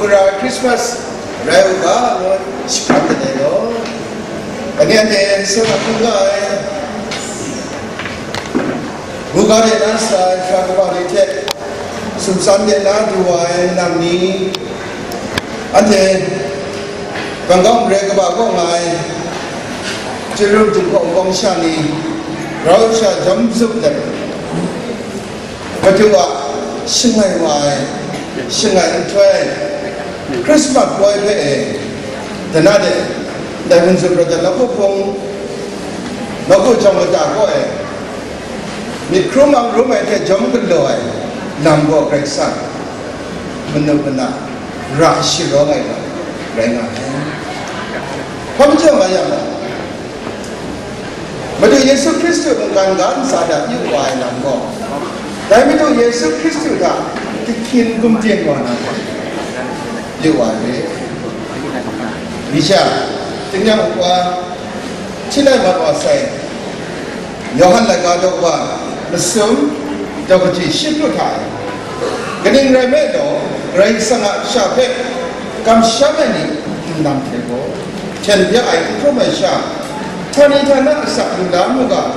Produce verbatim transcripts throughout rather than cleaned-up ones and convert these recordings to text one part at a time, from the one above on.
Gara Christmas rai u ga, ngu shahkrat ai law. Ani anhte seng a hkungga ai, buga de na sa ai hkra kaba ni hte, sumsan de na du wa ai nang ni, anhte Bangkok mare kaba kaw nga ai Jerusalem Jinghpaw Wunpawng sha ni, rau sha jawm zup let, Madu a shangai wa ai, shangai nhtoi, Christmas poi hpe e, dana de, dai Wunzum Rajan nawku hpung, nawku jawng kata kaw e, myit hkrum ang rum ai hte jawm galaw ai lam gaw Karai Kasang manu mana ra sharawng ai lam rai nga ai. Hpa majaw nga yang gaw, Madu Yesu Hkristu mungkan ga ntsa hta yu wa ai lam gaw, dai Madu Yesu Hkristu hta ahkyen gumdin wa na hta yu wa ai. Misha, tingnyang wa, hti lai mat wa sai, Yawhan laika daw kaba masum, daw kaji shi pru hta e, kaning rai nme law, Karai Kasang a kasha hpe kamsham ai ni nlang hte gaw, hten bya ai n hkrum ai sha, htani htana asak lu la mu ga,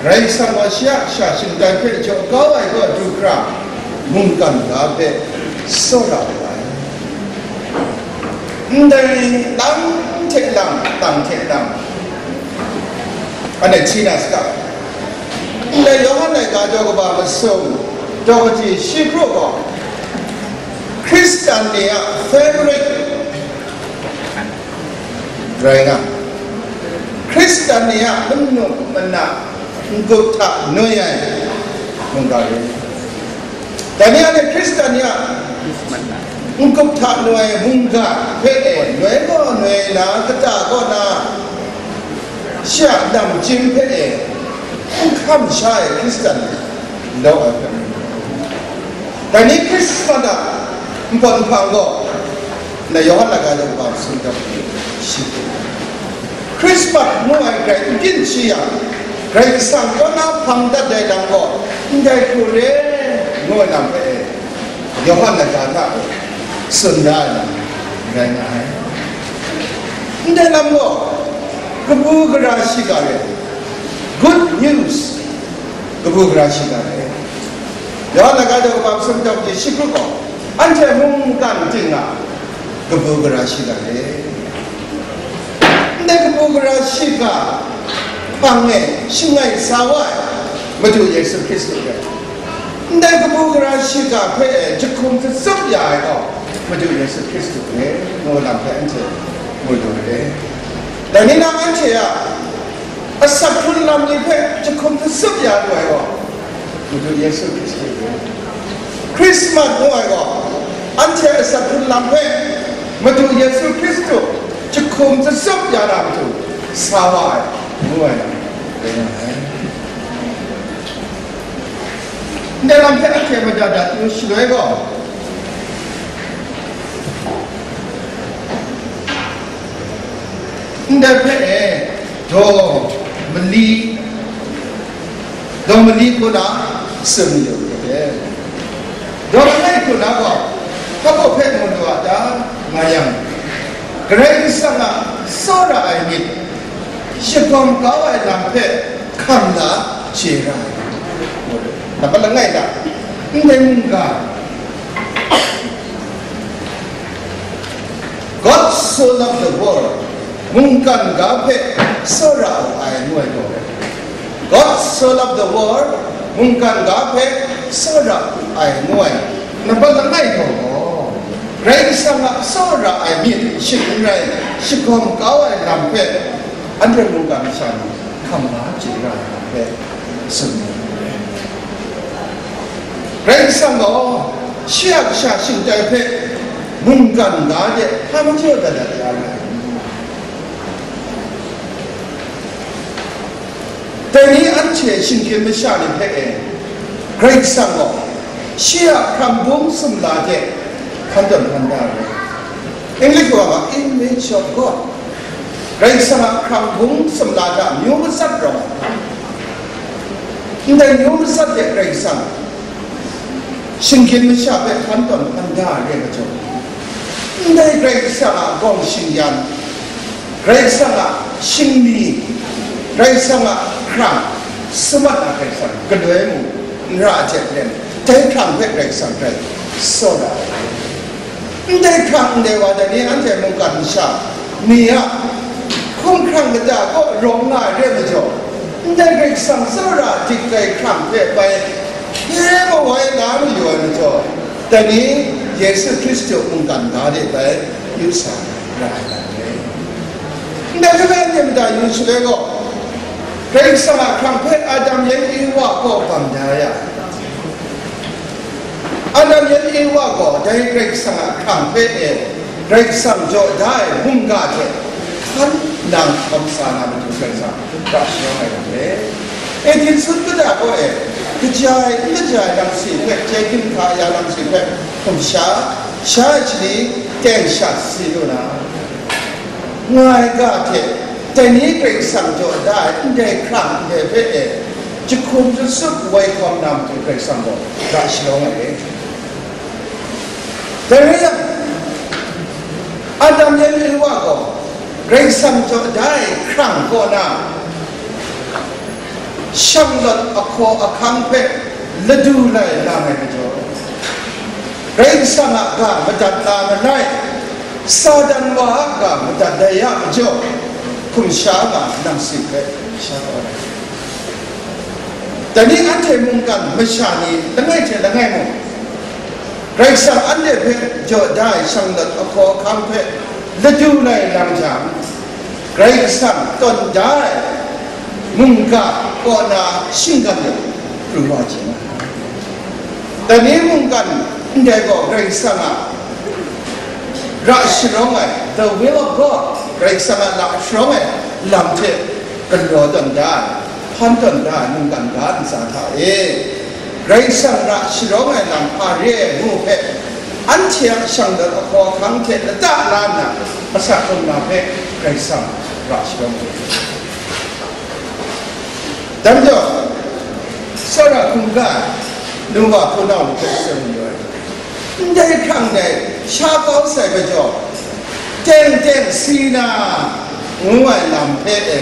Karai Kasang gaw shi a kasha shingtai hpe jaw kau ai kaw du hkra, mungkan ga hpe tsawra wu ai. Ndai lang hte lang, tang hte lang, anhte hti na saga. Ndai Yawhan laika daw kaba masum, daw kaji shi hkru gaw, Hkristan ni a favorite rai nga, Hkristan ni a manu mana n-gup hta noi ai mungga rai. Dai ni a hte Hkristan ni a n-gup hta noi ai mungga hpe e, noi gaw noi na, kata gaw na, shi a namchying hpe e, n hkam sha ai Hkristan ni law ai hpe. Dai ni Hkristan a npawt nhpang gaw, na Yawhan laika daw kaba masum daw shi hte, Christmas ngu ai grai n byin shi yang, Karai Kasang kaw na hpang dat ai lam gaw, ndai hku re, ngu ai lam hpe, Yawhan laika hta tsun da ai lam rai nga ai. Ndai lam gaw, kabu gara shiga re, good news, kabu gara shiga re. Yawhan laika daw kaba masum daw kaji shi hkru gaw, anhte mungkan ting a kabu gara shiga re. Ndai kabu gara shiga hpang e shangai sa wa ai Madu Yesu Hkristu rai. Ndai kabu gara shiga hpe jahkum tsatsup ya ai gaw Madu Yesu Hkristu rai, ngu lam hpe anhte mu lu ai. Dai ni nang anhte a asak hkrun lam ni hpe jahkum tsatsup ya lu ai gaw, Madu Yesu Hkristu rai. Christmas ngu ai gaw, anhte asak hkrun lam hpe Madu Yesu Hkristu jahkum tsatsup ya na matu sa wa ai, ngu ai lam rai nga ai. Ndai lam hpe anhte mada dat ngu shaloi gaw, ndai hpe e, daw mali, daw mali hku na tsun yu hte, daw langai hku na gaw, hpa baw hpe mu lu a ta, nga yang, Karai Kasang a tsawra ai myit shagawm kau ai lam hpe hkam la chye ra ai. Nang langai ga, ndai mungga, God so loved the world, mungkan ga hpe tsawra wu ai, ngu ai gaw, God so loved the world, mungkan ga hpe tsawra wu ai, ngu ai, nang langai gaw, Karai Kasang a tsawra ai myit shing n rai, shagawm kau ai lam hpe anhte mungkan masha ni hkam la chye ra ai hpe tsun ai. Karai Kasang gaw shi a kasha shingtai hpe mungkan ga de hpa majaw dat dat ya ai. Dai ni anhte shinggyim masha ni hpe e, Karai Kasang gaw shi a hkrang bung sumla hte hkan tawn hkan da ai. English wa ga image of God. Karai Kasang a hkrang bung sumla hta myu matsat rawng ai. Ndai myu matsat de Karai Kasang shinggyim masha hpe hkan tawn hkan da ai re majaw, Ndai Karai Kasang a gawng shingyan, Karai Kasang a shingni, Karai Kasang a hkrang, samat na Karai Kasang galoi mu, n ra ai hte maren, dai hkrang hpe Karai Kasang grai tsawra ai. Ndai hkrang ndai wa dai ni anhte mungkan masha ni a hkumhkrang kata kaw rawng nga ai re ai majaw, ndai Karai Kasang tsawra dik ai hkrang hpe bai hkye mawai la mayu ai majaw, dai ni Yesu Hkristu mungkan ga de bai yu sa ra ai lam re. Ndai hpe bai anhte mada yu shaloi gaw, Karai Kasang a hkrang hpe Adam yan Ewa kaw bam da ya. Adam yan Ewa gaw dai Karai Kasang a hkrang hpe e Karai Kasang jaw da ai mungga hte hkan nang hkawm sa na matu Karai Kasang hkra sharawng ai lam re. Eden sun kata kaw e, kaja ai n kaja ai lamsi hpe, chye hkra ya lamsi hpe hkum sha, sha ai shani teng sha si lu na, nga ai ga hte, dai ni Karai Kasang jaw da ai ndai hkrang ndai hpe e, jahkum jasup woi hkawm na matu Karai Kasang gaw ra sharawng ai re. Dai rai yang, Adam yan Ewa gaw Karai Kasang jaw da ai hkrang kaw na, shanglawt ahkaw ahkang hpe ladu lai lang ai majaw, Karai Kasang a ga madat na malai, Satan wa a ga madat ai a majaw, hkum sha nga nang si hpe sha kau ai. Dai ni anhte mungkan masha ni langai hte langai mung, Karai Kasang anhte hpe jaw da ai shanglawt ahkaw ahkang hpe ladu lai lang jang, Karai Kasang tawn da ai mungga kaw na shinggan de pru wa chye na. Dai ni mungkan ndai gaw Karai Kasang a ra sharawng ai, the will of God, Karai Kasang a ra sharawng ai lam hte galaw tawn da ai, hpan tawn da ai mungkan ga ntsa hta e, Karai Kasang ra sharawng ai lam hpa re ai ngu hpe, anhte a shanglawt ahkaw ahkang hte lata la nna, asak hkrung na hpe Karai Kasang ra sharawng ai. Dai majaw, tsawra hkungga ai, nu wa hpunau ni hpe tsun yu ai. Ndai hkrang dai sha kau sai majaw, teng teng si na ngu ai lam hpe e,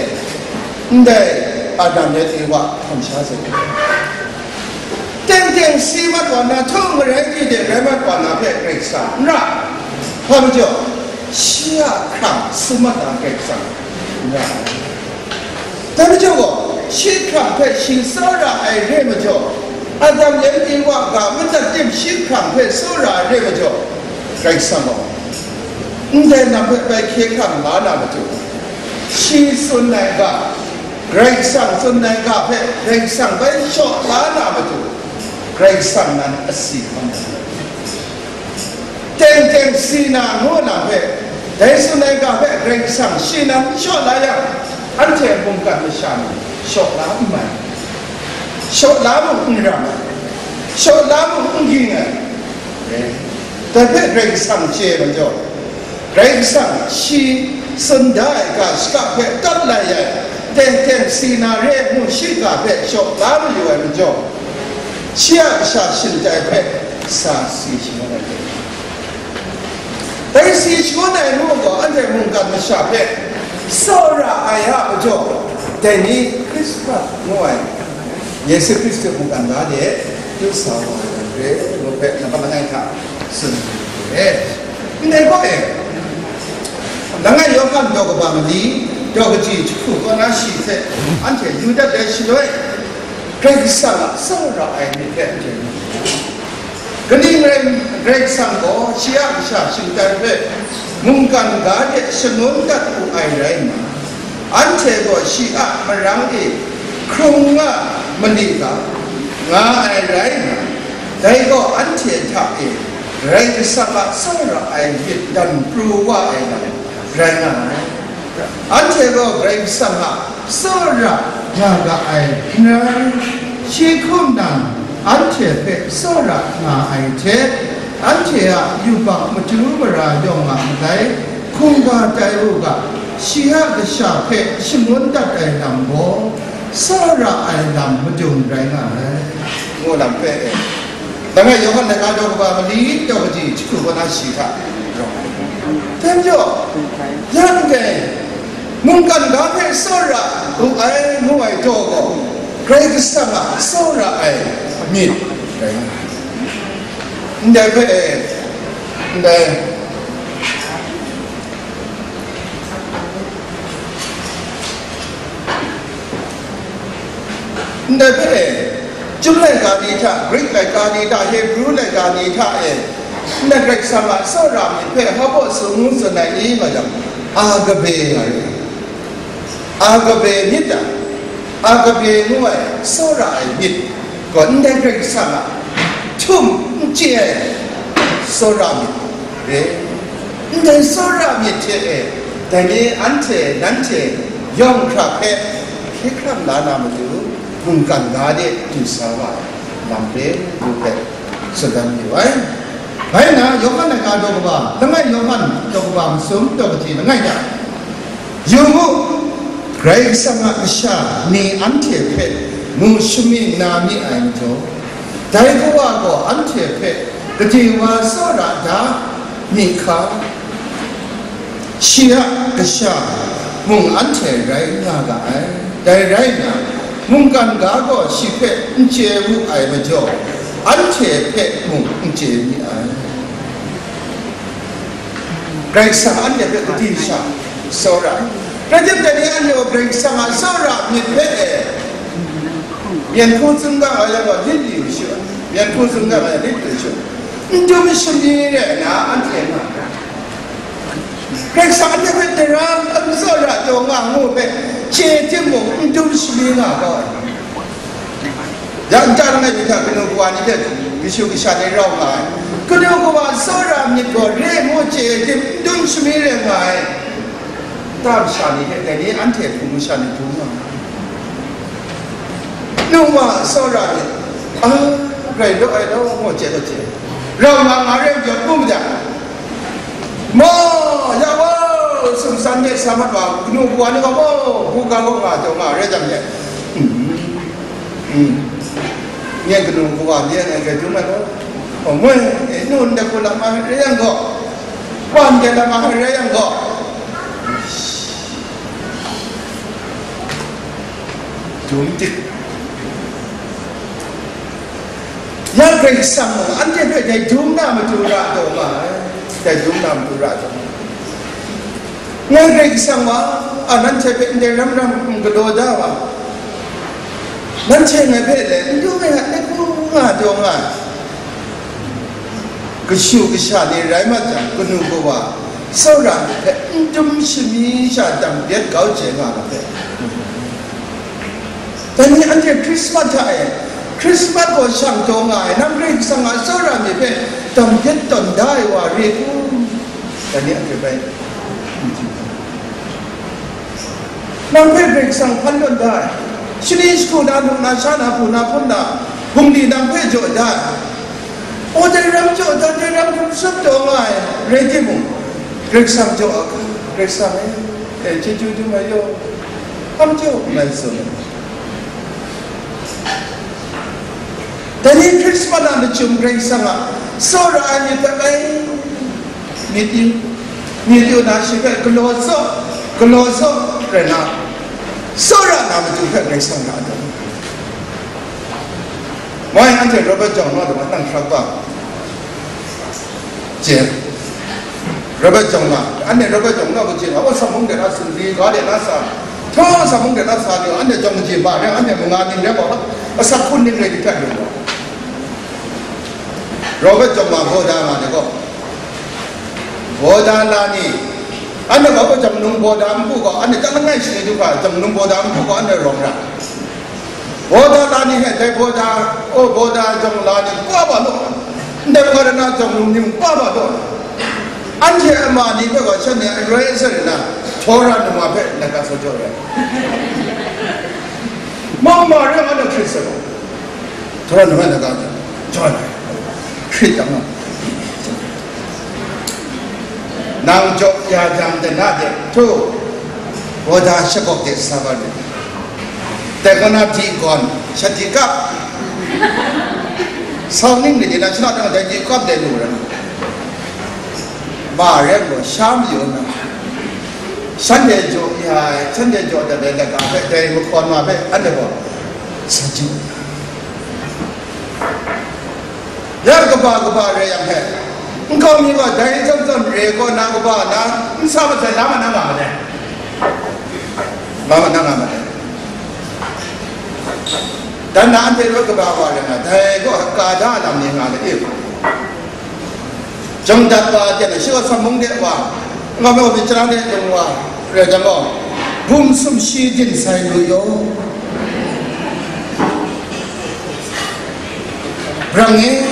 ndai Adam rai Ewa hkam sha sai. Teng teng si mat wa na, htung marai di de rai mat wa na hpe Karai Kasang n ra. Hpa majaw, shi a hkrang si mat na Karai Kasang n ra. Dai majaw gaw, shi hkrang hpe shi tsawra ai re majaw, Adam yan Ewa ga madat tim shi hkrang hpe tsawra ai re majaw, Karai Kasang gaw, ndai lam hpe bai hkye hkrang la na matu, shi tsun ai ga, Karai Kasang tsun ai ga hpe Karai Kasang bai shaw la na matu, Karai Kasang nan asi hkam ai. Teng teng si na ngu na hpe, dai tsun ai ga hpe Karai Kasang shi nan shaw la yang, anhte mungkan masha ni shaw la n mai, shaw la mung n ram ai, shaw la mung n ging ai. Dai hpe Karai Kasang chye majaw, Karai Kasang shi tsun da ai ga shaka hpe tawt lai ai, teng teng si na re ai ngu shi ga hpe shaw la mayu ai majaw, shi a kasha shingtai hpe sa si shangun ai hte, dai si shangun ai ngu gaw, anhte mungkan masha hpe tsawra ai a majaw, dai ni Hkrismas ngu ai Yesu Hkristu mungkan ga de yu sa wa ai lam re, ngu hpe nang langai hta tsun ai. Ndai gaw e, langai Yawhan daw kaba mali, daw kaji jahku kaw na shi hte anhte yu dat ai shaloi, Karai Kasang a tsawra ai myit hpe anhte yu. Kaning rai nme, Karai Kasang gaw shi a kasha shingtai hpe mungkan ga de shangun dat wu ai rai nna, anhte gaw shi a marang e hkrung nga mali ga, nga ai rai nna, dai gaw anhte hta e Karai Kasang a tsawra ai myit dan pru wa ai lam rai nga ai. Anhte gaw Karai Kasang a tsawra nga ga ai n rai, shi hkum nan anhte hpe tsawra nga ai hte, anhte a yubak matu mara yawng a malai hkungga tai u ga, shi a kasha hpe shangun dat ai lam gaw, tsawra ai lam madung rai nga ai, ngu lam hpe e. Langai Yawhan laika daw kaba mali daw kaji jahku kaw na shi hta, Dai majaw, ya ndai mungkan ga hpe tsawra lu ai ngu ai daw gaw, Karai Kasang a tsawra ai myit rai nga ai. Ndai hpe, ndai, ndai hpe, Ju laika ni hta, Grik laika ni hta, Hebru laika ni hta e, ndai Karai Kasang a tsawra myit hpe hpa baw tsun ngu tsun ai ni nga yang, agape nga rai. Agape myit a, agape ngu ai tsawra ai myit gaw, ndai Karai Kasang a htum n chye ai tsawra myit re. Ndai tsawra myit hte e, dai ni anhte, nanhte yawng hkra hpe hkye hkrang la na matu, mungkan ga de du sa wa ai lam re ngu hpe tsun dan mayu ai. Bai na, Yawhan laika daw kaba, langai Yawhan daw kaba masum daw kaji langai hta, yu mu, Karai Kasang a kasha ni anhte hpe mu shamying na mi ai majaw, dai Kawa gaw anhte hpe gade wa tsawra da mi hka? Shi a kasha mung anhte rai nga ga ai. Dai rai nna, mungkan ga gaw shi hpe n chye wu ai majaw, anhte hpe mung n chye mi ai. Karai Kasang anhte hpe gade sha tsawra ai. Rai timung, dai ni anhte gaw Karai Kasang a tsawra myit hpe e, myen hku tsun ga ai yang gaw, lit lu shu, myen hku tsun ga ai, lit lu shu, n dum shani rai nna, anhte nga ai. Karai Kasang anhte hpe daram tsawra taw nga ngu hpe chye timung, n dum shani nga kau ai. Ya nta langai mi hta kanu kawa ni hte kashu kasha ni rau nga ai. Kanu kawa tsawra myit gaw re ngu chye tim, n dum shani rai nga ai. Nta masha ni hte dai ni anhte hpung masha ni hpung nga ai. Nu wa tsawra myit, a, grai law ai law, ngu chye law chye. Rau nga nga re majaw, hpung majaw, ma, ya wa, sumsan de sa mat wa, kanu kawa ni gaw, hpung ga gaw nga taw nga re jang de. Mm. Mm. Nyen kanu kawa ni ngai grai dum ai gaw, oh, moi, e, nu ndai hku lam ai re yang gaw, wa ndai lam ai re yang gaw, dum tik. Ya Karai Kasang mung anhte hpe dai dum na matu ra taw nga ai, dai dum na matu ra taw nga ai. Ngai Karai Kasang wa, a, nanhte hpe ndai ram ram n galaw da wa, nanhte ngai hpe le n dum ai a, n hku nga taw nga ai. Kashu kasha ni rai mat jang, kanu kawa tsawra hpe n dum shani sha dang byet kau chye nga ma hpe. Dai ni anhte Hkrismat hta e, Hkrismat gaw shang taw nga ai, nang Karai Kasang a tsawra myit hpe dang byet tawn da ai wa re hku? Dai ni anhte bai. Nang hpe Karai Kasang hpan tawn da ai. Shani shagu na, lu na, sha na, hpu na, hpun na, bungli nang hpe jaw da ai. O, dai ram jaw da, dai ram hkrum tsup taw nga ai, rai timung, Karai Kasang jaw a hka, Karai Kasang e, e, chyeju dum ai yaw, hkam jaw ngai tsun ai. Dai ni Hkrismat a machyum Karai Kasang a tsawra ai myit hpe bai myit yu, myit yu na, shi hpe galaw zaw, galaw zaw rai na, tsawra na matu hpe Karai Kasang ra ai. Mai anhte Robert Jong naw de ma, nang hkrak ba? Chye. Robert Jong ma, anhte Robert Jong naw kaji na, o, sa mung de na sumri, ga de na sa, htaw sa mung de na sa ni, anhte Jong kaji ma rai, anhte manga ning rai gaw, asak hkun ning rai di hkrat yu gaw. Robert Jong ma gaw da nga de gaw, Bawda la ni, anhte gaw Jong num Bawda npu gaw, anhte chyang langai shani du hkra, Jong num Bawda npu gaw, anhte rawng ra. Bawda la ni hte dai Bawda, o, Bawda Jong la ni kaba law, ndai Bawda na Jong num ni kaba law, anhte ama ni hpe gaw shanhte aroi atsat rai nna, Tora numa hpe laika sa jaw ai. Mama rai nga na Hkristu gaw. Tora numa na ga jaw ai. Hkrit dang nga. Nang jaw ya jang de na de, htu, Bawda shagawk de sa ba de. Dai kaw na di gawn, sha di kap. Sau ning ni di na, shana dang dai di kap de lu rai. Ma rai gaw, sha mayu na, shanhte jaw ya ai, shanhte jaw dat ai lata hpe, dai mahkawn wa hpe, anhte gaw sa chyu. Ya kaba kaba rai yang hpe, nkau mi gaw dai zawn zawn re gaw na kaba na, n sa masai la ma na nga ma dai. La ma na nga ma dai. Dan na anhte rawt kaba wa rai nga, dai gaw ka da lam ni nga le, e. Jang dat wa ten a, shi gaw sambung de wa, nga me wa myit chara de lung wa, rai jang gaw, bum sumshi din sai lu yaw. Brang e,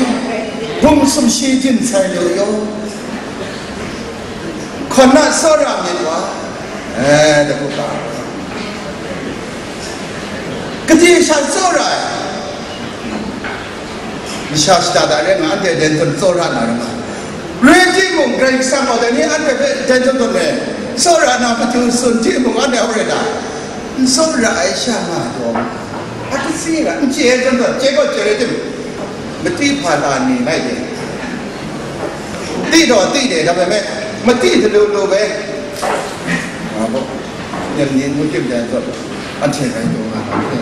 bum sumshi din sai lu yaw. Hkawn na tsawra myit wa, eh, dagu ka. Gade sha tsawra ai. Masha shada da rai nga, anhte dai zawn tsawra na rai nga. Rai timung, Karai Kasang gaw dai ni anhte hpe dai zawn zawn e tsawra na matu tsun timung, anhte hpa rai da? N tsawra ai sha nga taw, a hta si nga, n chye ai zawn zawn, chye gaw chye rai tim, mati hpa la ni lai de. Ti taw ti de, da bai me, mati dalu lu bai. Nga gaw, nem ni ngu tim dai zawn, anhte rai taw nga, anhte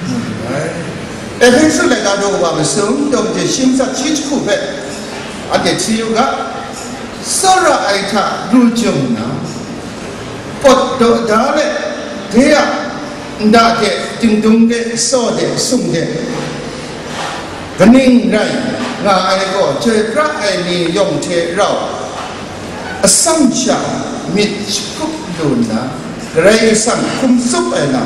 mu lu ai. Ehpesu laika daw kaba masum, daw kaji shi matsat shi jahku hpe anhte hti yu ga, tsawra ai hta lu jung nna, pawt daw da let, de a nda de, dingdung de, saw de, sung de, kaning rai nga ai gaw, chyoi pra ai ni yawng hte rau, atsam sha myit shahkup lu nna, Karai Kasang hkum tsup ai lam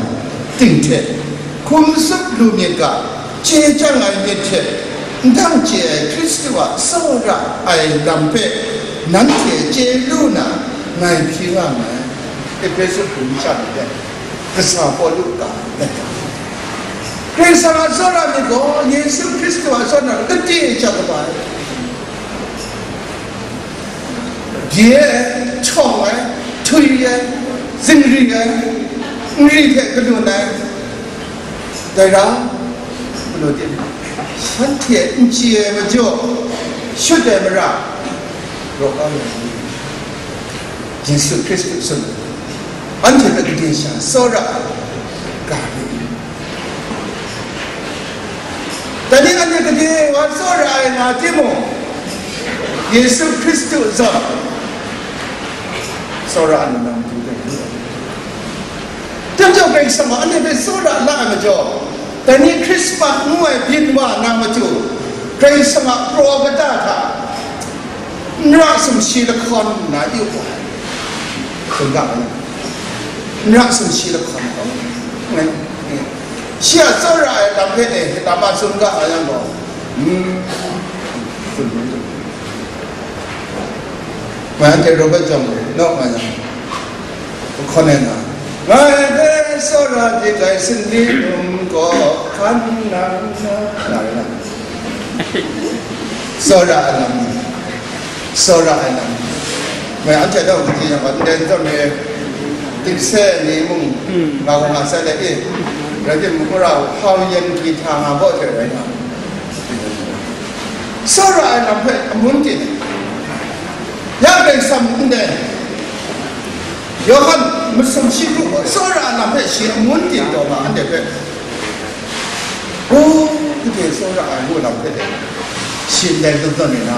ting hte hkum tsup lu myit ga, chye chyang ai myit hte ndang chye ai Hkristu a tsawra ai lam hpe nanhte chye lu na, ngai hpyi nga nngai. Ehpesu hpung masha ni hpe kasa Pawlu ga ai. Karai Kasang a tsawra myit gaw Yesu Hkristu a tsawra gade ja kaba ai. Bye ai, htawng ai, htwi ai, zingri ai, nri hte kalun ai, dai ra, galaw tim, shanhte n chye ai majaw, shut ai mara, raw kau ai, Yesu Hkristu tsun, anhte hpe gade sha tsawra ai ga ni? Dai ni anhte gade wa tsawra ai nga timung, Yesu Hkristu zawn tsawra ai lam du ai. Dai majaw Karai Kasang gaw anhte hpe tsawra la ai majaw, dai ni Hkrismas ngu ai byin wa na matu, Karai Kasang a kraw kata hta n ra sumshi lahkawn nna yu ai, tsun ga ai. N ra sumshi lahkawn gaw, shi a tsawra ai lam hpe e, lama tsun ga ai yang gaw, mm, tsun lu. Ngai anhte Robert Jong naw nga yang, hkawn ai na, ngai hpe tsawra dik ai sinli num gaw hkan nang na, nga rai na. Tsawra ai lam, tsawra ai lam. Ngai anhte gaw kaji yang gaw, ndai zawn e, dikse ni mung, nga gaw nga sai let e, rai timung, mung mara hau yen hkri hta nga baw hte rai nga. Tsawra ai lam hpe amun tin, ya Karai Kasang ndai Yawhan masum shi hku gaw tsawra ai lam hpe shi amun tin taw nga, anhte hpe, o, gade tsawra ai ngu lam hpe de, shi ndai zawn zawn nna,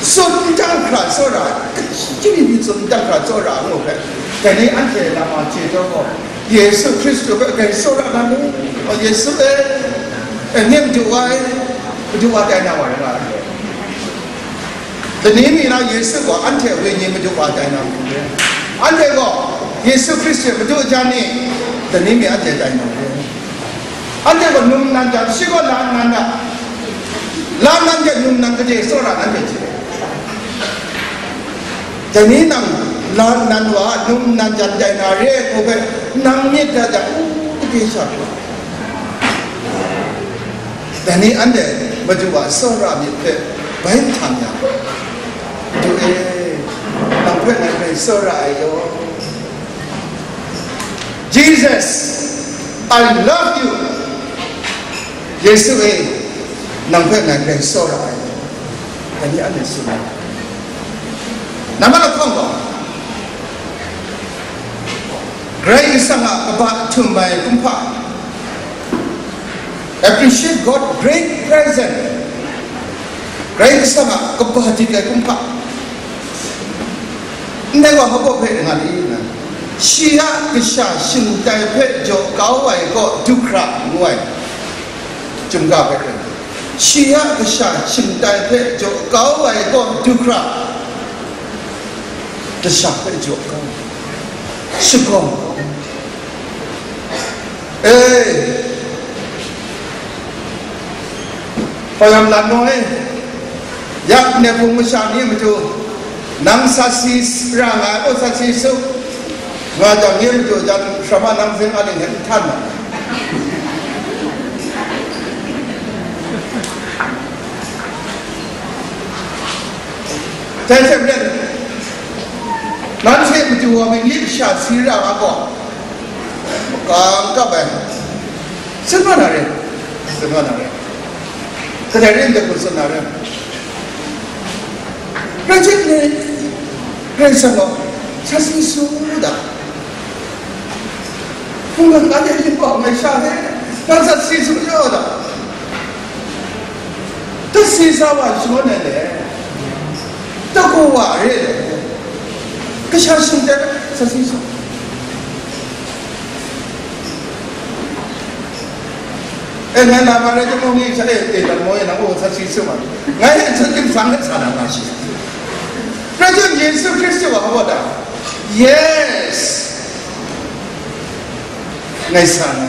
tsun n dang hkra tsawra ai, kaji mi tsun n dang hkra tsawra ai ngu hpe, dai ni anhte lama chye taw gaw, Yesu Hkristu hpe grai tsawra na mu? O Yesu e, e, ning madu wa e, madu wa tai na wa rai nga ai. Dai ni mi na Yesu gaw anhte a wenyi madu wa tai na mu re. Anhte gaw Yesu Hkristu madu jan ni, dai ni mi anhte tai na mu re. Anhte gaw num nan jan, shi gaw la nan na, la nan jan num nan gade tsawra nan hte hte. Dai ni nang la nan wa, num nan jan tai na re, ngu hpe, nang myit da jang, u, gade sha. Dai ni anhte madu a tsawra myit hpe bai htam yang, Madu e, nang hpe ngai grai tsawra ai yaw. Jesus, I love you. Yesu e, nang hpe ngai grai tsawra ai yaw. Dai ni anhte tsun ai. Nambat lahkawng gaw, Karai Kasang a kaba htum ai kumhpa, appreciate God great present, Karai Kasang a kaba dik ai kumhpa, ndai wa hpa hpe nga li na, shi a kasha shingtai hpe jaw kau ai kaw du hkra ngu ai. Chyum ga hpe, shi a kasha shingtai hpe jaw kau ai kaw du hkra, kasha hpe jaw kau, shagawng kau. E, hpayam lan naw e, yak ne hpung masha ni matu, nang sat si ra nga ai, o, sat si su, nga jang, nye matu jan shrama nang zing a ling hte n htan na. Dai hte maren, nanhte matu wa mingli masha si ra nga gaw, makam kap ai, tsun wa na re, tsun wa na re, kadai rai n dai hku tsun na re. Rai jang ni, Karai Kasang gaw, sat si su da. Hpung gap na hte yin pawng ai sha hte, nang sat si su jaw da. Sat si sa wa shangun ai le, sat gaw wa re le, kasha shingtai sat si su. E, ngai na ma rai timung ni, sha, e, e, dan mo e, nang o, sat si su ma. Ngai e, sat tim sang e, sa na ma shi. Rai timung, Yesu Hkristu wa hpa da? Yes. Ngai sa na.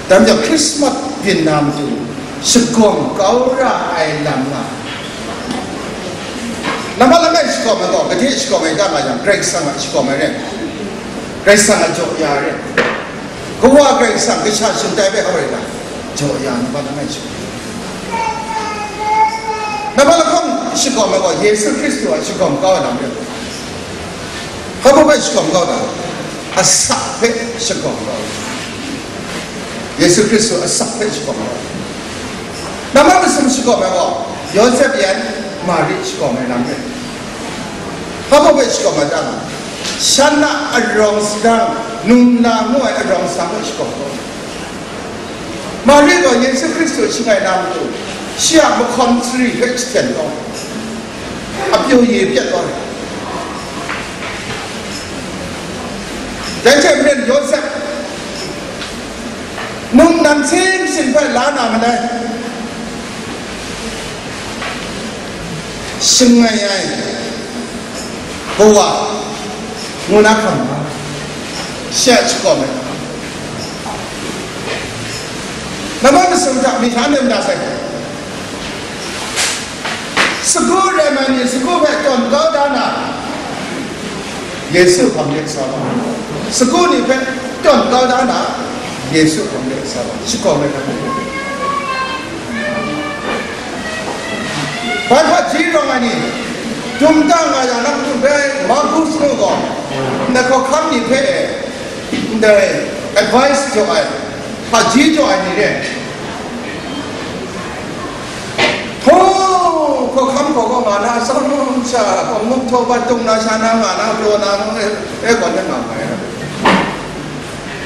Dai majaw, Christmas byin na matu, shagawng kau ra ai lam nga. Nambat langai shagawng ai gaw, gade shagawng ai ta nga yang, Karai Kasang a shagawng ai rai. Karai Kasang a jaw ya rai. Kawa Karai Kasang kasha shingtai hpe hkrai na, jaw ya nambat langai shagawng. Nambat lahkawng shagawng ai gaw, Yesu Hkristu a shagawng kau ai lam rai. Hpa hpe shagawng kau na? Asak hpe shagawng kau. Yesu Hkristu asak hpe shagawng kau. Nambat masum shagawng ai gaw, Yawsep yan Mari shagawng ai lam rai. Hpa hpe shagawng ai ta nga? Shan a arawng sadang, num la ngu ai arawng sadang hpe shagawng kau. Mari gaw Yesu Hkristu shangai na matu, shi a mahkawn sari hpe jahten taw, apyu ye pyat taw ai. Dai hte maren Yawsep, num nan hte masin hpe la na malai, shangai ai kawa ngu na hkam nga, shi a shagawng ai. Nambat masum hta myi htan de mada sai. Sagu rai ai ni sagu hpe tawn kau da na, Yesu hpang de sa wa. Sagu ni hpe tawn kau da na, Yesu hpang de sa wa. Shagawng ai hkam. Bai hpaji rawng ai ni, dum da nga yang, na matu bai Markus ngu gaw, ndai hkawhkam ni hpe e, ndai advice jaw ai, hpaji jaw ai ni re. Htaw, hkawhkam hkaw kaw nga na, atsawm sha, hkawm mup htaw bat tung na, sha na nga na, pyaw na, e, e, gawn de nga ai.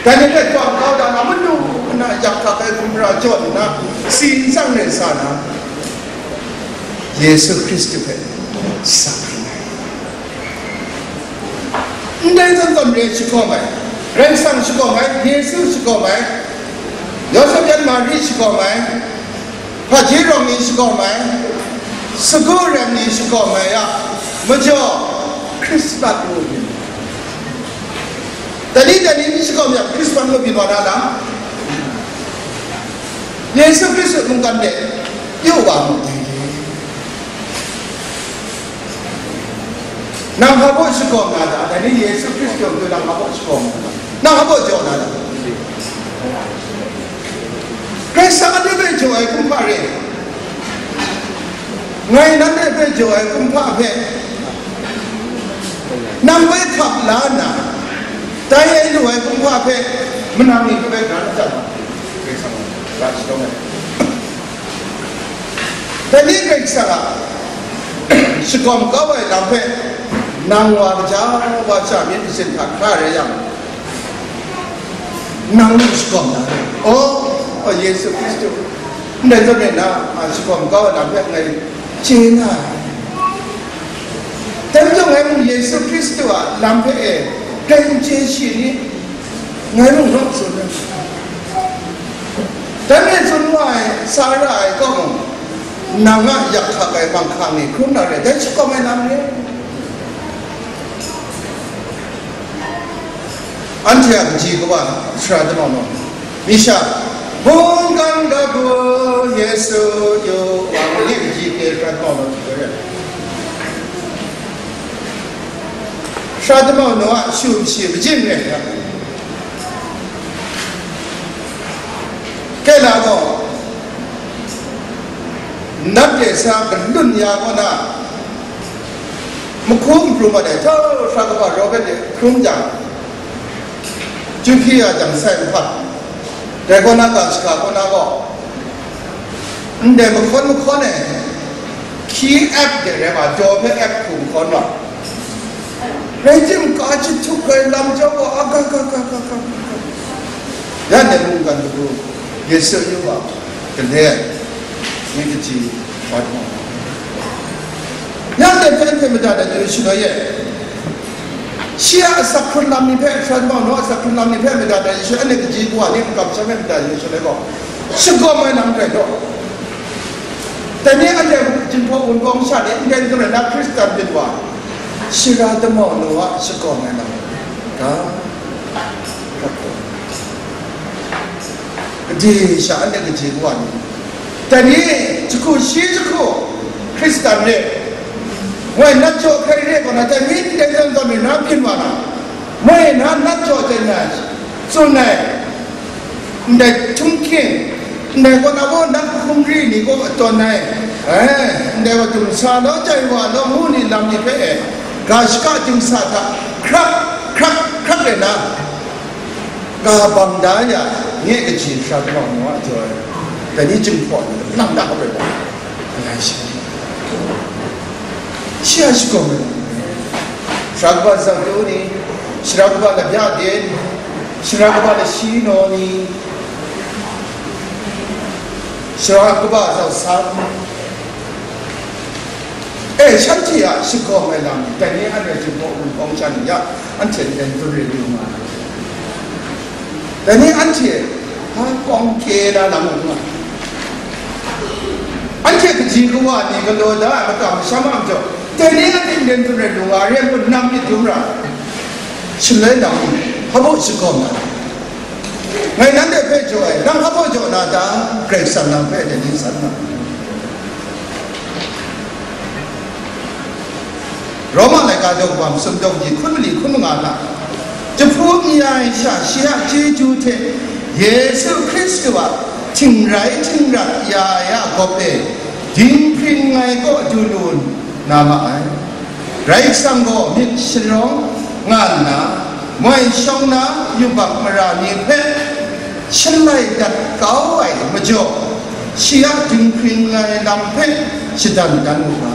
Dai ni hpe tawn kau da na, manu mana yak hkak ai hkumra jaw nna, si n tsang rai sa na, Yesu Hkristu hpe sa hkring ai. Ndai zawn zawn re shagawng ai, Karai Kasang shagawng ai, Yesu shagawng ai, Yawsep yan Mari shagawng ai, hpaji rawng ni shagawng ai, sagu rem ni shagawng ai a majaw, Christmas ngu byin. Dai ni, dai ni n shagawng yang, Christmas ngu byin wa na lam? Yesu Hkristu mungkan de pyu wa mu dai re. Nang hpa baw shagawng na ta? Dai ni Yesu Hkristu a matu nang hpa baw shagawng na ta? Nang hpa baw jaw na ta? Karai Kasang a de bai jaw ai kumhpa re. Ngai nanhte hpe jaw ai kumhpa hpe, nang bai hkap la nna, dai ai lu ai kumhpa hpe, manang ni hpe bai gara na chap ma? Karai Kasang a ra shadawn ai. Dai ni Karai Kasang a shagawm kau ai lam hpe nang wa kaja wa ja myit masin hta hkra rai yang, nang mung shagawm na re. Oh, Yesu Hkristu, ndai zawn e na a shagawm kau ai lam hpe ngai chye na ai. Dai majaw ngai mung Yesu Hkristu a lam hpe e, dai n chye shi ni, ngai mung naw tsun ai. Dai hpe tsun wa ai, sa ra ai kaw mung, nang a yak hkak ai manghkang ni hkrum na re, dai shakawm ai lam re. Anhte a kaji kawa sara damau naw, mi sha, mungkan kabu Yesu yu wa, ngu ni kaji hpe sara damau naw, sara damau naw a shu shi majin rai nga. Kela gaw, nat de sa galun ya kaw na, mahku n pru mat ai, htau hkra kaba Robert de hkrum jang, Juhpyi a jang sai nhpa, dai kaw na ga shaga kaw na gaw, ndai mahkawn mahkawn e, hkyi ap de rai ma, jaw hpe ap hku mahkawn wa, rai timung, ka jahtuk ai lam jau wa, aga, ga, ga, ga, ga, ga, ga. Ya ndai mungkan kabu, Yesu yu wa, gale, myit kaji, wa hta. Ya ndai hpe anhte mada dat yu shaloi e, shi a asak hkrun lam ni hpe, sara damau naw a asak hkrun lam ni hpe mada dat yu shaloi, anhte kaji kawa ni n kamsham ai mada yu shaloi gaw, shagawm ai lam rai law. Dai ni anhte Jinghpaw Wunpawng sha ni n ren n rai na Hkristan byin wa, sara damau naw a shagawm ai lam ga, ga, ga. Gade sha anhte kaji kawa ni, dai ni jahku shi jahku Hkristan re, moi nat jaw hkrai re kaw na, dai ni ndai zawn zawn mi na byin wa na, moi na nat jaw ten na tsun ai, ndai htunghking, ndai kaw na gaw nat hkum ri ni gaw atawn ai, eh, ndai gaw dumsa law, jai wa law, ngu ni lam ni hpe e, ga shaka dingsa hta hkrak, hkrak, hkrak rai na, ga bang da ya, nye kaji sara damau naw a jaw ai, dai ni Jinghpaw ni lang da hkap rai wa, alai shi, shi a shagawm ai, sara kaba Zangtu ni, sara kaba Labya de ni, sara kaba Lashi naw ni, sara kaba Zausam, e, shanhte a shagawm ai lam ni, dai ni anhte Jinghpaw Wunpawng sha ni ya, anhte n ren tsun re lu nga ai. Dai ni anhte, ha, kawng kye na lam nga, anhte kaji kawa ni galaw da ai makam masham a majaw, dai ni anhte n ren tsun re lu nga, ren kun nang myit dum ra, shaloi nang hpa baw shagawm na, ngai nanhte hpe jaw ai, nang hpa baw jaw na ta? Karai Kasang nang hpe dai ni san na. Roma laika daw kaba masum daw kaji hkun mali hkun manga hta, jahpu n ya ai sha, shi a chyeju hte Yesu Hkristu a htingrai htingrat ya ai a gawp e dinghpring ai kaw du lu na ma ai. Karai Kasang gaw myit sharawng nga nna, moi shawng na yubak mara ni hpe shalai dat kau ai majaw, shi a dinghpring ai lam hpe shadan dan wu ga.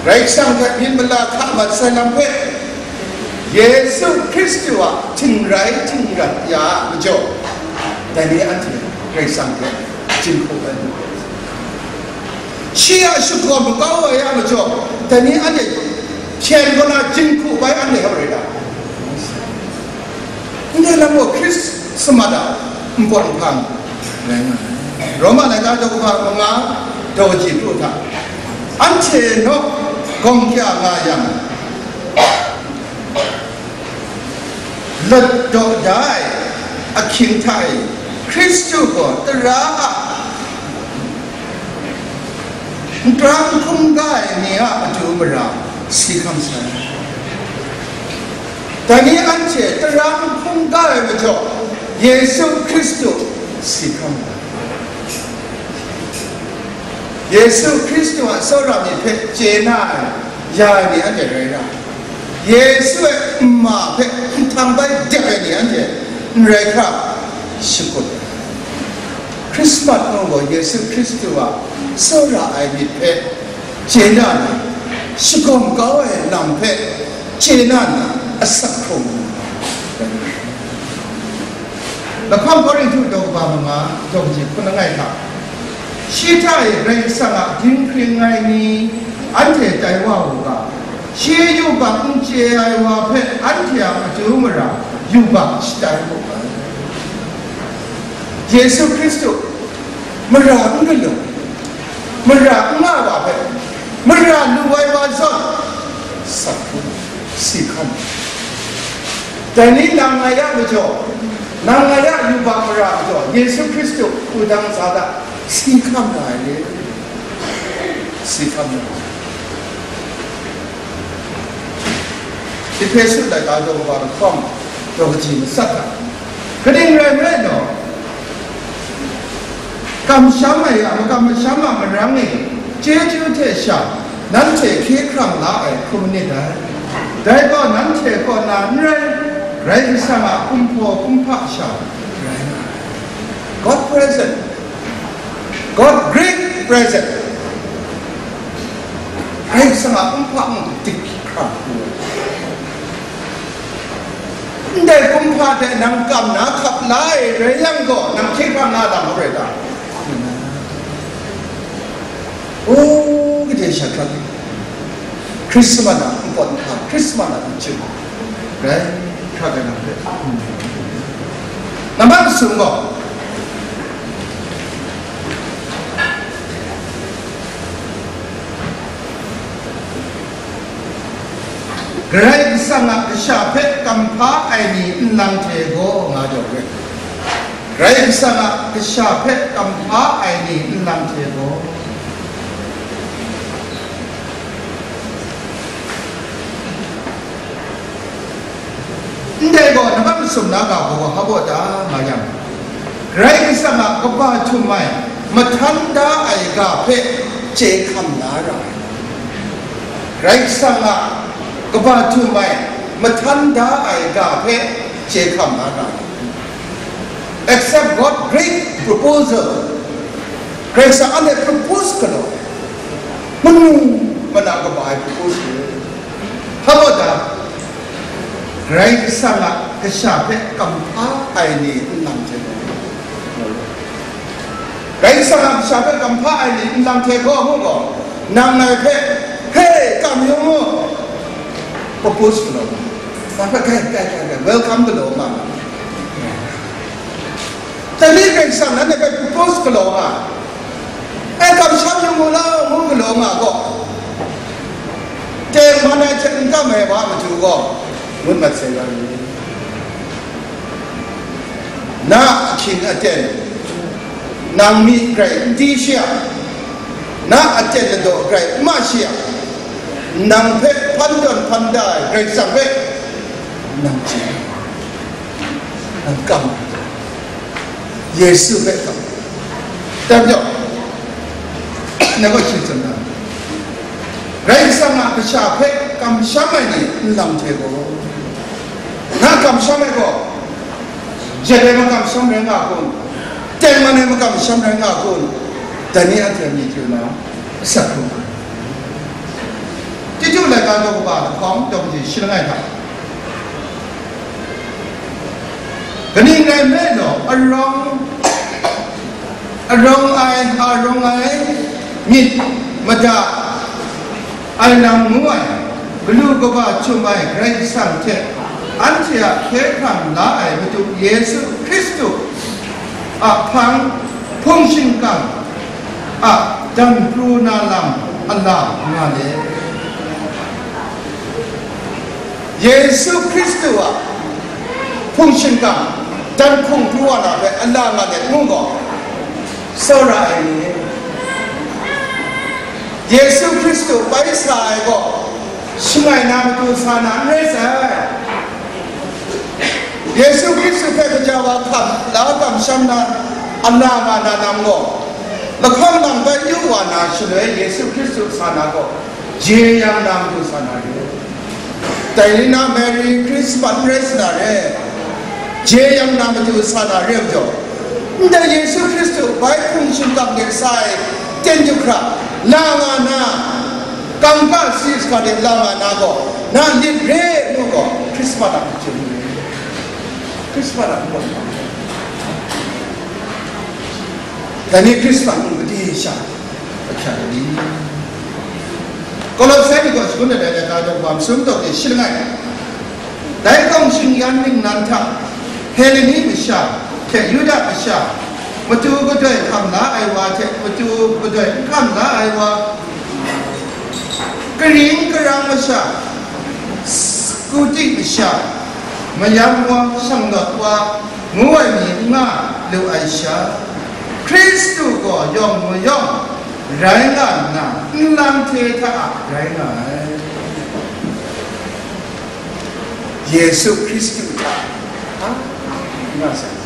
Karai Kasang hpe myit mala hka mat sai lam hpe, Yesu Hkristu a htingrai htingrat ya a majaw, dai ni anhte Karai Kasang hte jinghku ai. Shi a shagawm makau ai a majaw, dai ni anhte hpyen kaw na jinghku bai anhte hkap rai ta? Ndai lam gaw Hkristu a npawt nhpang rai nga ai. Roma laika daw kaba manga daw kaji pru hta, anhte naw gawng kya nga yang, lat daw da ai ahkying hta e, Hkristu gaw tara a nta n hkungga ai ni a matu mara si hkam sai. Dai ni anhte tara n hkungga ai majaw, Yesu Hkristu si hkam ai. Yesu Hkristu a tsawra myit hpe chye na ai, ya ai ni anhte rai ra, Yesu e nma hpe nhtang bai dep ai ni anhte n rai hkra, shakut ai. Krismas ngu gaw Yesu Hkristu a tsawra ai myit hpe chye na na, shagawm kau ai lam hpe chye na na, asak hkrung na. Lahkawng Korinhtu daw kaba manga, daw kaji hpun langai hta, shi hta e Karai Kasang a dinghpring ai ni anhte tai wa u ga, shi yubak n chye ai wa hpe anhte a matu mara yubak shatai mu ai. Yesu Hkristu mara n galu, mara n nga wa hpe, mara lu ai wa zawn, asak hkrung, si hkan. Dai ni nang ngai a majaw, nang ngai a yubak mara majaw, Yesu Hkristu wudang sa da, si hkam na ai ni? Si hkam na ai. Ehpesu laika daw kaba lahkawng, daw kaji matsat hta, kaning rai nme law, kamsham ai a makam masham a marang e, chyeju hte sha, nanhte hkye hkrang la ai hkrum nit dai. Dai gaw nanhte kaw na n rai, Karai Kasang a kumhpaw kumhpa sha rai nga ai. God present, God great present. Karai Kasang a kumhpa mung dik hkra hku ai. Ndai kumhpa hte nang kam na hkap la ai rai yang gaw, nang hkye hkrang na lam marai ta? O, gade shahkrat, Krismas a npawt nhpa, Krismas a nchyu, rai hkra rai nga hpe. Nambat masum gaw, Karai Kasang a kasha hpe kamhpa ai ni nlang hte gaw, nga jaw re. Karai Kasang a kasha hpe kamhpa ai ni nlang hte gaw. Ndai gaw, nambat masum na ga gaw hpa baw ta nga yang, Karai Kasang a kaba htum ai, mahtan da ai ga hpe chye hkam na ra ai. Karai Kasang a kaba htum ai, mahtan da ai ga hpe chye hkam na ra ai. Except God great proposal. Karai Kasang anhte propose galaw ai, manu mana kaba ai propose galaw ai. Hpa baw ta, Karai Kasang a kasha hpe kamhpa ai ni nlang hte gaw, Karai Kasang a kasha hpe kamhpa ai ni nlang hte gaw, ngu gaw, nang ngai hpe, "He, kam yu mu," propose galaw nga, nang hpe, "Kai, kai, kai, kai, welcome galaw nga," nga. Dai ni Karai Kasang nanhte hpe propose galaw nga, e, kamsham yu mu law, ngu galaw nga gaw, tengman ai hte n kam ai wa matu gaw, ngut mat sai wa ni? Na ahkying aten nang mi grai n di shi a, na aten ladaw grai n ma shi a, nang hpe hpan tawn hpan da ai Karai Kasang hpe nang chye, nang kam, Yesu hpe kam. Dai majaw, nang gaw shi tsun na, Karai Kasang a kasha hpe kamsham ai ni nlang hte gaw, na kamsham ai gaw, jet ai makamsham rai nga kun, tengman ai makamsham rai nga kun, dai ni anhte a myit yu na, asak hkrung. Titu laika daw kaba lahkawng, daw kaji shi langai hta, kaning rai nme law, arawng, arawng ai, arawng ai myit mada ai lam ngu ai, galu kaba htum ai Karai Kasang hte anhte a hkye hkrang la ai Madu Yesu Hkristu a hpang hpung shingkang a dan pru na lam a la nga let, Yesu Hkristu a hpung shingkang dan hpung pru wa na hpe a la nga let ngu gaw, tsawra ai ni, Yesu Hkristu bai sa ai gaw, shangai na matu sa na n rai sai. Yesu Hkristu hpe gaja wa hkam la kamsham na, a la nga na lam gaw, lahkawng lang bai yu wa na shaloi Yesu Hkristu sa na gaw, jeyang na matu sa na re. Dai ni na Merry Christmas n rai sa na re. Jeyang na matu sa na re majaw, Ndai Yesu Hkristu bai hpung shingkang de sa ai ten yu hkra la nga na, kangka si sa de la nga na gaw, na lit re ngu gaw, Hkrismas a hpung shingkang, Hkrismas a hpung shingkang. Dai ni Hkrismas hpung made sha, ahkyak ai ni? Kolosai ni gaw shagun dat ai laika daw wa masum daw de shi langai. Dai kaw shingyan ningnan hta, Heleni masha hte Yuda masha, matu gadoi hkam la ai wa hte matu gadoi n hkam la ai wa, karing karang masha, Scuti masha, mayam wa, shanglawt wa, ngu ai ni n nga lu ai sha, Hkristu gaw yawng mayawng rai nga nna, nlang hte hta a rai nga ai. Yesu Hkristu hta, a, nga sai.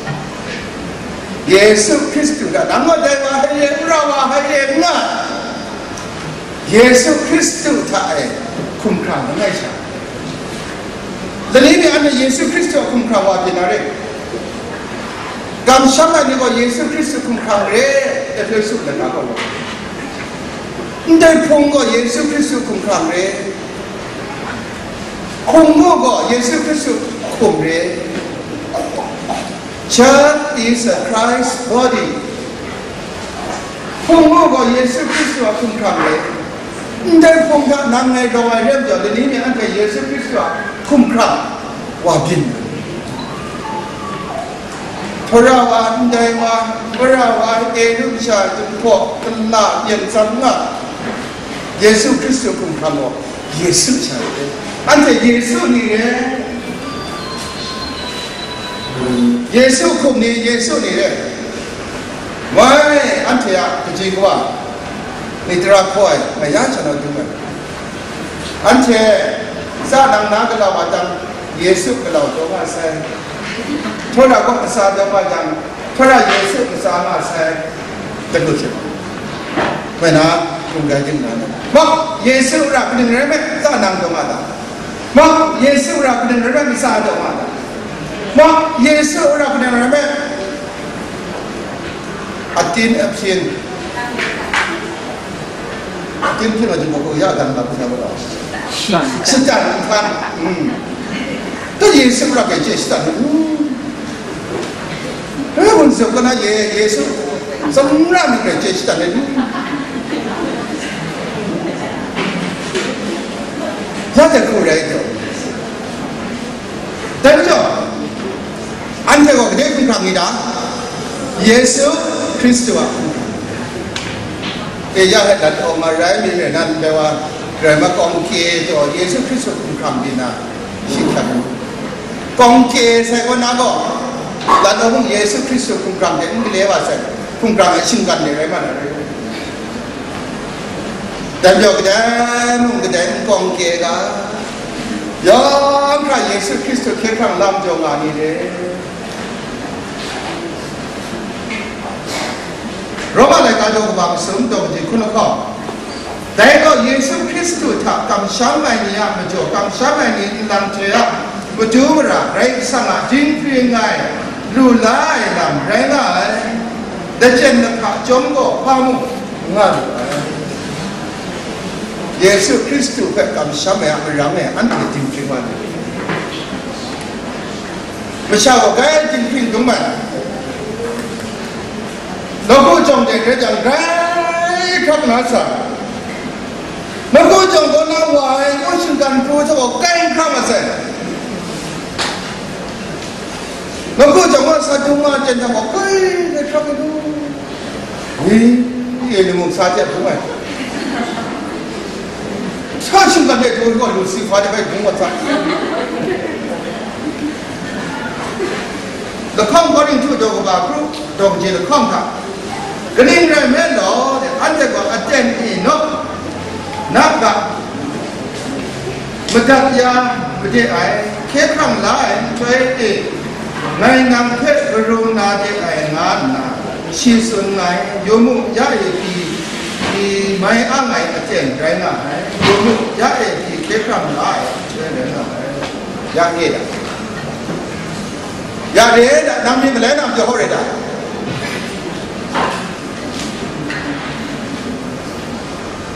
Yesu Hkristu hta, nang gaw dai wa hai re, n ra wa hai re, n nga. Yesu Hkristu hta e hkum hkrang langai sha. Lani mi anhte Yesu Hkristu a hkum hkrang wa byin na re. Kamsham ai ni gaw Yesu Hkristu hkum hkrang re, Ehpesu lata gaw. Ndai hpung gaw Yesu Hkristu hkum hkrang re. Hkum mu gaw Yesu Hkristu hkum re. Church is a Christ body. Hpung mu gaw Yesu Hkristu a hkum hkrang re. Ndai hpung hta nang ngai rawng ai re majaw, lani mi anhte Yesu Hkristu a hkum hkrang wa byin. Hpara wa, ndai wa, mara wa, e rum sha, dinghpaw, kala, yan tsam nga, Yesu Hkristu hkum hkrang gaw Yesu sha re. Anhte Yesu ni re. Yesu hkum ni, Yesu ni re. Wai, anhte a kaji kawa, myit tara hkaw ai, maya sha na dum ai. Anhte, tsa nang na galaw wa jang, Yesu galaw taw nga sai. Hpara gaw kasa taw nga jang, hpara Yesu kasa nga sai. Dagul hte, hpoi na, hkungga dim na, ma, Yesu ra kaning rai me, tsa nang taw nga ta? Ma, Yesu ra kaning rai me, kasa taw nga ta? Ma, Yesu ra kaning rai me, atin, ahpyin, atin hpyin wa jumhpaw hku ya dan lam hkra wa taw. Shatan. Shatan nhtan. Mm. Ka Yesu ra kai chye shatan. Mm. He, wunsa kana ye, Yesu. Tsawmra myit rai chye shatan ni. Ya hte hku rai taw. Dai majaw, anhte gaw kadai hkum hkrang ni ta? Yesu Hkristu a hkum hkrang. E ya hte lat awng a rai mi rai nan, dai wa rai ma kawng kye taw, Yesu Hkristu hkum hkrang byin na, shi hkrat ai. Kawng kye sai kaw na gaw, lat awng mung Yesu Hkristu hkum hkrang hte n gale wa sai, hkum hkrang ai shinggan de rai ma na rai. Dan jaw kadai mung kadai n kawng kye ga, yawng hkra Yesu Hkristu hkye hkrang lam jaw nga ni re. Roma laika daw kaba masum daw kaji hkun lahkawng, dai gaw Yesu Hkristu hta kamsham ai ni a majaw, kamsham ai ni nlang hte a matu mara Karai Kasang a dinghpring ai, lu la ai lam rai nga ai. Lachyen lahpa chyawm gaw hpa mung nga lu ai. Yesu Hkristu hpe kamsham ai a marang e anhte dinghpring wa lu. Masha gaw grai dinghpring dum ai. Nawku jawng de grai jang grai hkrak na sa, nawku jawng kaw na wa ai, kaw shinggan pru hta gaw grai hkrak masai. Nawku jawng wa sa dung wa jen hta gaw grai grai hkrak ai lu. Wi, e ni mung sa jep dung ai. Sa shinggan de dung gaw lu si hpa de bai dung wa sa. Lahkawng Korinhtu daw kaba kru, daw kaji lahkawng hta, kaning rai nme law, anhte gaw aten e nawk, na ga, madat ya made ai, hkye hkrang la ai nhtoi e, ngai nang hpe karum na de ai nga nna, shi tsun nngai, yu mu, ya e pyi, pyi mai ang ai aten rai nga ai, yu mu, ya e pyi hkye hkrang la ai nhtoi rai nga ai. Ya e da. Ya re da, nang myit malai na majaw hkaw re da.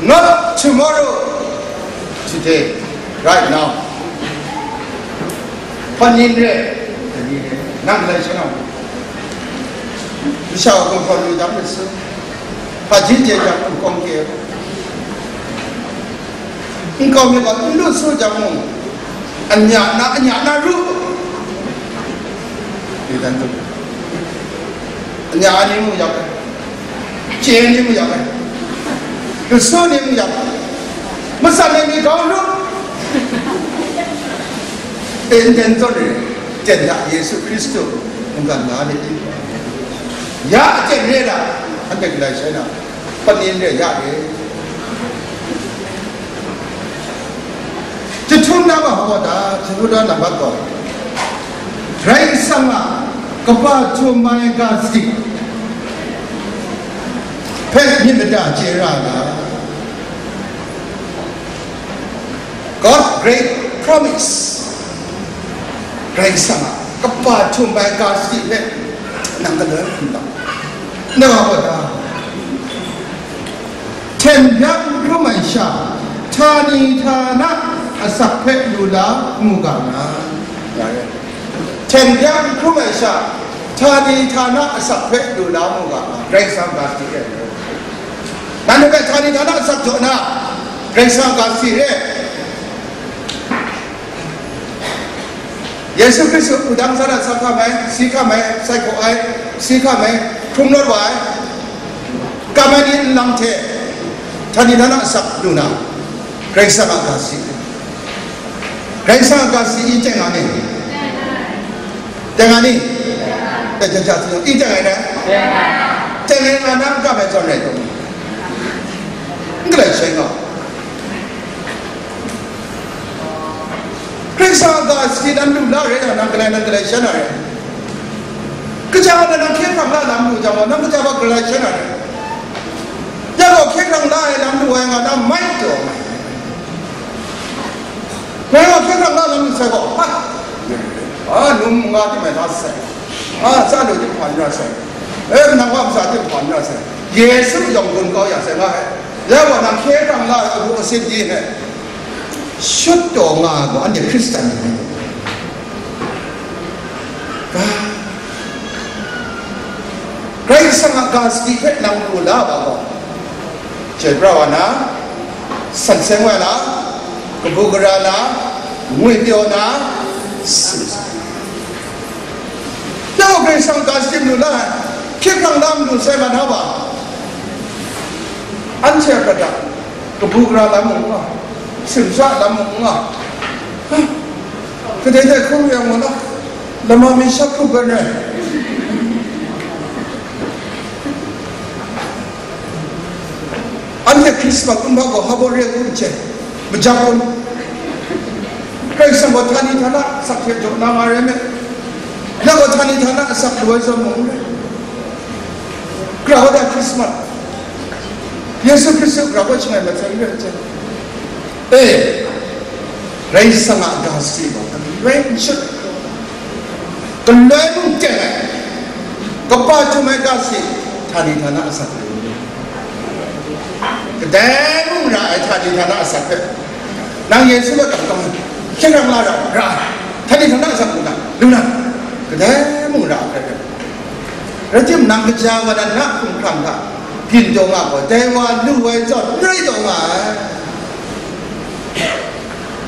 Not tomorrow, today, right now. Hpa nin re, nang lai shanau. Masha wa kung hkawn lu jang lu su. Hpa jin je jang kung kawng ke. Nkau mi gaw n lu su jang mung, anya na, anya na ru. Yu dan tu. Anya ni mu yak ai. Chye ni mu yak ai. Lu su ni mu yak ai. Masan ai mi kau ru. Ten ten zawn re. Ten ya Yesu Hkristu mungkan na ni. Ya ten re da. Anhte galai shai na. Panin re ya re. Jahtum na ma hawa da, Jahtum na mat gaw, Karai Kasang a kaba htum ai ga sadi hpe myit mada chye ra nga. God great promise. Karai Kasang a kaba htum ai ga sadi hpe nang galoi hkum dau. Na wa da. Hten byak n hkrum ai sha, htani htana asak hpe lu la mu ga nga. Hten byak n hkrum ai sha, htani htana asak hpe lu la mu ga nga. Karai Kasang ga sadi re. Nanhte hpe htani htana asak jaw na, Karai Kasang ga sadi re. Yesu Hkristu wudang sa na sa hkam ai, si hkam ai, sai hkaw ai, si hkam ai, hkrum rawt wa ai, kam ai ni nlang hte, htani htana asak lu na, Karai Kasang a ga sadi. Karai Kasang a ga sadi i teng a ni? Teng a ni? E, ja, ja, i teng ai na? Teng ai na, n kam ai zawn rai taw? N galai shai nga. Karai Kasang a ga sadi nan lu la rai yang, nang galai, nang galai shan na rai. Kaja na nang hkye hkrang la lam lu jang gaw, nang kaja hpa galai shan na rai. Ya gaw hkye hkrang la ai lam lu ai nga na mai taw. Ngai gaw hkye hkrang la lam lu sai gaw, ha, a, num nga tim ai la sai. A, tsa lu tim hpan ra sai. E, nang wa masa tim hpan ra sai. Yesu yawng gun kau ya sai nga ai. Ya gaw nang hkye hkrang la ai agu asin di he. Shut taw nga ai gaw, anhte Hkristan ni. Ga, Karai Kasang a ga sadi hpe nang lu la wa gaw, chyoi pra wa na, san seng wa na, kabu gara na, ngwi pyaw na, si. Nang Karai Kasang a ga sadi lu la, hkye hkrang la malu sai ma na wa, anhte a prat a, kabu gara lam mung n nga, simsha lam mung n nga. Kadai dai hkrum yang gaw na, lama mi shak hkrup ai rai. Anhte Krismas kumhpa gaw hpa baw re n chye, majak kun. Karai Kasang gaw htani htana asak hte jaw na nga rai me. Na gaw htani htana asak lu ai zawn mung n rai. Grau wa da Krismas. Yesu Hkristu grau wa shangai masai n rai chye. E, Karai Kasang a ga sadi gaw galoi n shut, galoi mung teng ai, kaba htum ai ga sadi, htani htana asak ai. Kadai mung ra ai htani htana asak hpe, nang Yesu hpe kamsham ai, hkye hkrang la ra, ra ai, htani htana asak lu na, lu na, kadai mung ra ai hpe. Rai timung, nang kaja wa na na hkumhkrang hta byin taw nga gaw, dai wa lu ai zawn n rai taw nga ai.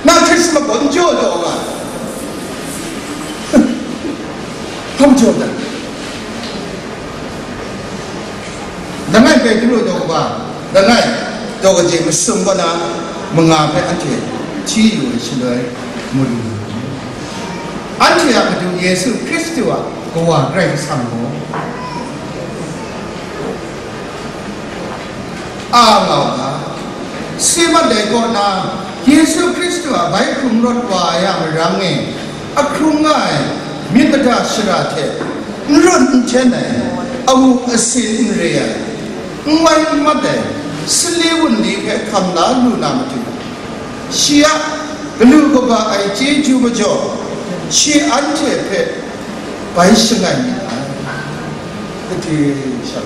Na Hkrismas gaw n jaw taw nga ai. Hpa jaw dat? Langai Petru daw kaba, langai daw kaji masum kaw na manga hpe anhte hti yu ai shaloi, mu lu. Anhte a Madu Yesu Hkristu a Kawa Karai Kasang gaw a nga u ga, si mat ai kaw na Yesu Hkristu a bai hkrung rawt wa ai a marang e ahkrung nga ai myit mada shara hte n run n hten ai, amu asin n re ai, n wai n mat ai, sali wunli hpe hkam la lu na matu, shi a galu kaba ai chyeju majaw, shi anhte hpe bai shangai mi ai. Gade sha.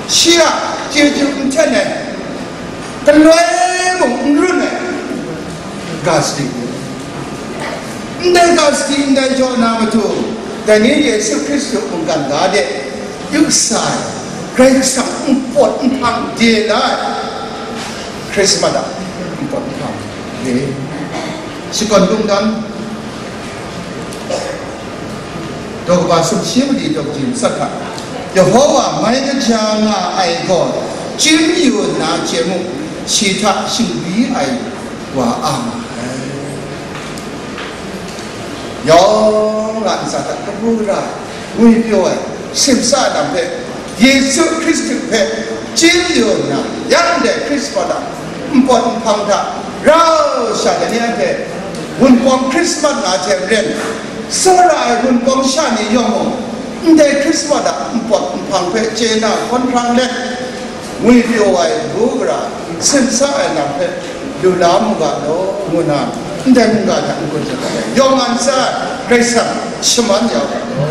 Shi a chyeju n hten ai, galoi mung n run ai ga sadi, ndai ga sadi ndai jaw na matu, dai ni Yesu Hkristu mungkan ga de yu sa ai, Karai Kasang npawt nhpang de la ai, Hkrismat a npawt nhpang de, shakawn kungdawn, daw kaba sumshi mali daw kaji matsat hta, Yehowa mai kaja nga ai gaw, chyum yu nna chye mu, shi hta shinggwi ai wa a nga ai. Yawng a ntsa hta kabu gara, ngwipyaw ai, simsa ai lam hpe, Yesu Hkristu hpe chyum yu nna, yang dai Hkrismat a npawt nhpang hta rau sha ai ni anhte, Wunpawng Hkrismat nga hte maren, tsawra ai Wunpawng sha ni yawng mung, ndai Hkrismat a npawt nhpang hpe chye na hkawn hkrang let, ngwipyaw ai kabu gara, simsa ai lam hpe lu la mu ga law, ngu nna, ndai mungga hta n-gun hte hkrai yawng a ntsa Karai Kasang shaman ya u ga law.